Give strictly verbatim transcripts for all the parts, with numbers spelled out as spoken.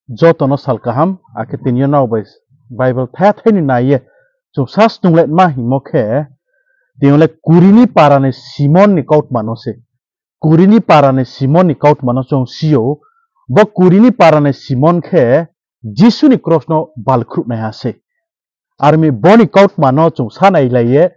Joto no sal kaham, akhe tini yo nrao bai Bible thaya thai ni nai ye chung sa snunglema hingmo khe, tini yo le Kurini para ni Simon ni kautma no se. Kurini para ni Simon ni kautma no chung si ou, bo Kurini para ni Simon khe Jisu ni kros no balkhruhnaiha se. Are mi bo ni kautma no chung sa nailai ye,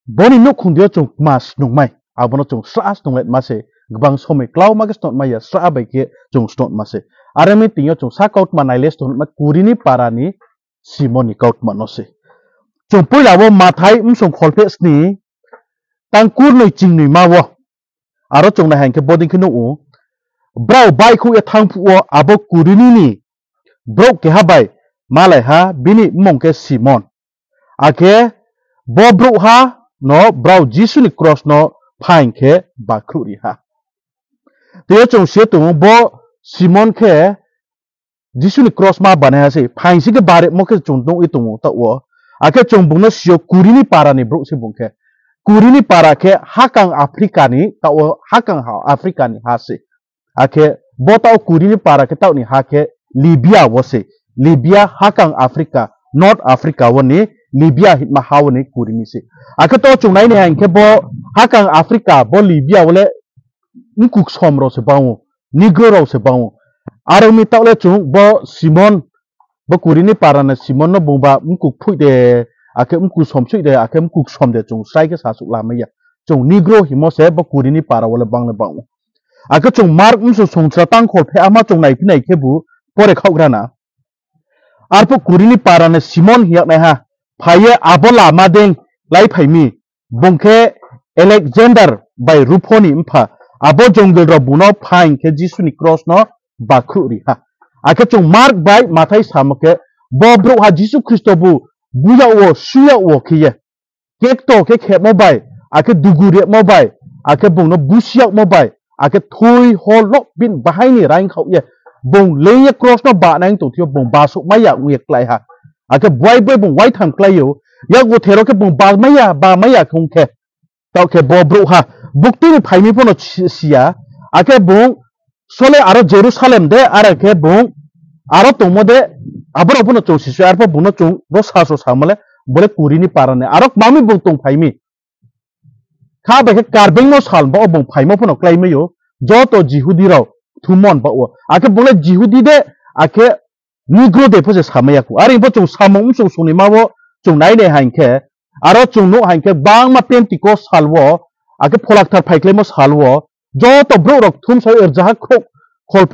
bo ni nouhkhong di yo chung kma snungmai, abo no chung srah snunglema se, gbang somoi klauma khe snungma ya, srah bai khe chung snungma se. Are mi tini yo chung sa kautma nailai snunglema Kurini para ni Simon ni kautma no se. Chung poila wo Mathai bsong kholpheh sni, tang kurnoi chingnoima wo, aro chung nai haing khe bodei khe nuh ou, brao baihkhouh ye thanng phuh wo abo Kurini ni brouh keha bai malai ha, bini mmung khe Simon. Akhe bo brouhha no brao Jisu ni kros no phaing khe bakhruhri ha. Tei yo chung si ye tong ou, bo Simon khe Jisu ni kros ma banaiha se, phaing sing khe baremo khe chung nuh ye tong ou taoh wo. Akhe chung bung no si yo Kurini para ni brouh se bung khe. Kurini para khe hakang Africa ni, taoh wo hakang ha, Africa ni ha se. Akhe bo taoh Kurini para khe taoh ni ha khe Libya wo se. Libya hakang Africa, North Africa wo ni Libya hingma ha wo ni Kurini se. Akhe taoh chung nai ni haing khe bo hakang Africa, bo Libya wo le mkuksom rao se bang ou, Negro rao se bang ou. Are ong mi taoh le chung bo Simon, bo Kurini para ni Simon no bungba mkuk phoih de, akhe mkuksom soih de, akhe mkuksom de chung srai khe sasuh lamai ya. Chung Negro hingmo se bo Kurini para wo le bang le bang ou. Akhe chung Mark bsong songchra tang kholpheh ama chung naiphi nai khebu pore khaohgra na. Arphuh Kurini para ni Simon hing yagnaiha phai ye abo lama dei laiphai mi. Bung khe Alexander bai Rupho ni mpha. Abo jongil rao bung no phaing khe Jisu ni kros no bakhruhri ha. Akhe chung Mark bai Mathai samo khe, bo brouhha Jisu Khristo bu bu yag wo, su yag wo khe ye, kekto khe khemo bai, akhe dugu rimo bai, akhe bung no busi yagmo bai, akhe thui hol no bini bahai ni raing khaoh ye, bung leing ye kros no banai tong thing yo bung basouhmai ya ong ye klái ha. Akhe buai buai bung waitham klái ou, yakgu the rao khe bung bamai ya, bamai ya khe ong khe. Taoh khe bo brouhha bukti ni phai mi pho no si, si ya, akhe bung sole aro Jerusalem de, are khe bung aro tongmo de, abo rao pho no chung sisoi, arphuh bung no chung ro saso samo le, bo le Kurini para ni, aro kma mi bung tongphai mi. Kha bai khe Karbeingmo sal ba wo bung phaimo pho no kláimai ou, joto Jihudi rao kthummo ni baoh wo. Akhe bung le Jihudi de, akhe Negro de pho se samai ya khou. Are pho chung Samung bsong songnoima wo chung nai nai haing khe, aro chung nuh haing khe, gbangma Pentecost sal wo, akhe Phola Kthar phaikhlaimo sal wo, joto brouh rao kthumsai rzaha khrouh khol,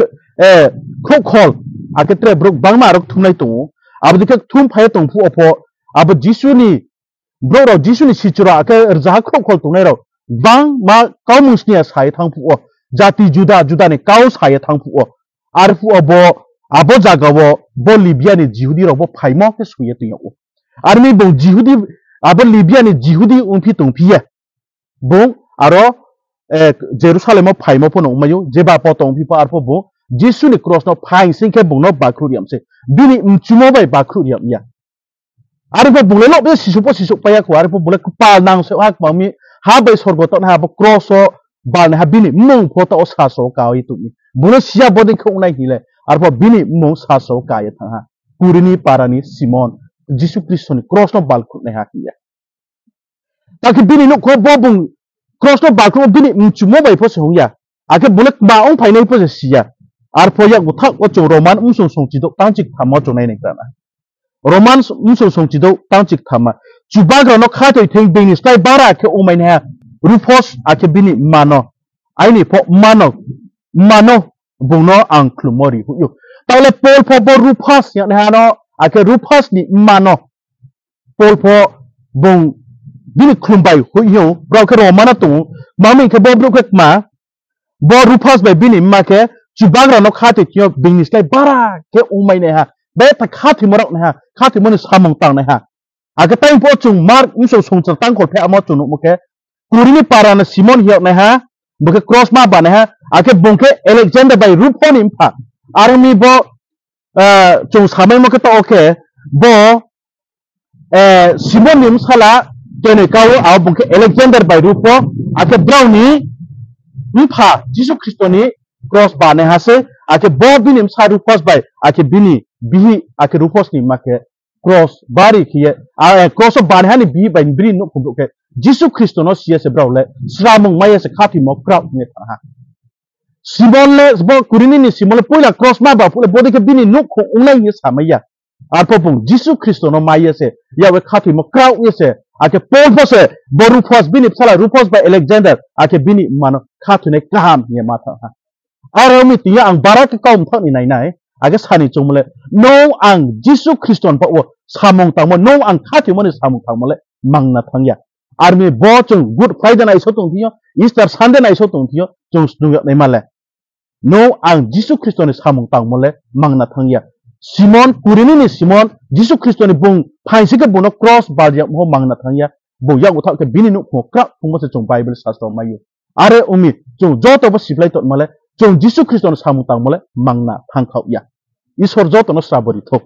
eh, khrouh khol, akhe tre brouh gbangma aro kthumnai tong ou. Abo dei khe kthumphai ye tong phuh wo pho, abo Jisu ni, brouh rao Jisu ni sichu rao, akhe rzaha khrouh khol tongnai rao, gbangma kaumung sni ya sa ye thanng phuh wo, jati juda juda ni kau sa ye thanng phuh wo, arphuh wo bo, abo zaga wo bo Libya ni Jihudi rao bo phaimo khe soi ye tong yag ou. Are mi bung Jihudi, abo Libya ni Jihudi ongphi tongphi ye, bung aro, eh, Jerusalem wo phaimo pho no ongmai ou, jeba poto ongphi pho arphuh bung Jisu ni kros no phaing sing khe bung no bakhruh ri yam se, bini mchumo bai bakhruh ri yam ya. Are pho bung le loh be sisouh pho sisouh pai ya khou, are pho bung le kpal nang se ha kma mi, ha bai sorgo taohnaiha bo kros wo balnaiha bini mmung pho taoh wo saso ka ye tong mi. Bung le si ya bodei khe ong nai hing le, arphuh bini mmung saso ka ye thanng ha. Kurini para ni Simon, Jisu Khristo ni kros no balkhruhnaiha hing ya. Takhe bini nouhkhong bo bung kros no balkhruh wo bini mchumo bai pho se hing ya. Akhe bung le kma ongphainai pho se si ya. Arphuh yakgu thaoh wo chung Roman bsong songchidouh tang chiktham wo chung nai nai kra na. Roman bsong songchidouh tang chiktham ma. Chubagra no khathoi thing being ni slái bara khe ongmainaiha Rufus akhe bini mma no, aini pho mma no, mma no bung no ang khlummo ri hoih ou. Taoh le Paul pho bo Rufus yagnaiha no, akhe Rufus ni mma no Paul pho bung bini khlum bai hoih ou, brao khe Roma no tong ou. Tma hing khe bo brouh khe kma, bo Rufus bai bini mma khe Chubagra no khathoi thing yo being ni slái bara khe ongmainaiha, betha khathoimo raonaiha, khathoimo ni samung tangnaiha. Akhe tang pho chung Mark bsong songchar tang kholpheh amo chung nuhmo khe, Kurini para ni Simon hing yagnaiha, bung khe kros ma banaiha, akhe bung khe Alexander bai Rufus ni mpha. Are ong mi bo, eh, chung samaimo khe taoh wo khe, bo, eh, Simon ni bsala kenoi ka ou, abo bung khe Alexander bai Rufus, akhe brao ni mpha Jisu Khristo ni kros banaiha se, Akhe bo bini bsa Ruphos bai, akhe bini bihih, akhe Ruphos ni ma khe kros bari khe ye, a, kros wo baniha ni bihih bai bini nouhkhong brouh khe Jisu Khristo no si ye se brao le sramung mai ye se khathoimo kraoh hing ye thanng ha. Simon le, bo Kurini ni Simon le poila kros ma ba phuh le bodei khe bini nouhkhong ongnai hing ye samai ya. Arphuh bung Jisu Khristo no mai ye se, yak ye khathoimo kraoh ye se, akhe Paul pho se, bo Ruphos bini bsala Ruphos bai Alexander, akhe bini mma no khathoinai kaham hing ye ma thanng ha. Are ong mi tini yo ang bara khe kau mthaoh ni nainai, akhe sa ni choungmo le, nung ang Jisu Khristo ni baoh wo samung tangmo, nung ang khathoimo ni samung tangmo le mangna thanng ya. Are ong mi bo chung Good Friday naisao tong thing yo, Easter Sunday naisao tong thing yo, chung snung yag naima le, nung ang Jisu Khristo ni samung tangmo le mangna thanng ya. Simon, Kurini ni Simon, Jisu Khristo ni bung phaingsi khe bung no kros bal yagmo mangna thanng ya. Bung yakgu thaoh khe bini nouhkhong wo kraoh thungmo se chung Bible sasro mai ou. Are ong mi, chung joto bo siplái tongma le, chung Jisu Khristo ni samung tangmo le mangna thanng khaoh ya. Isor joto no srabo ri thou.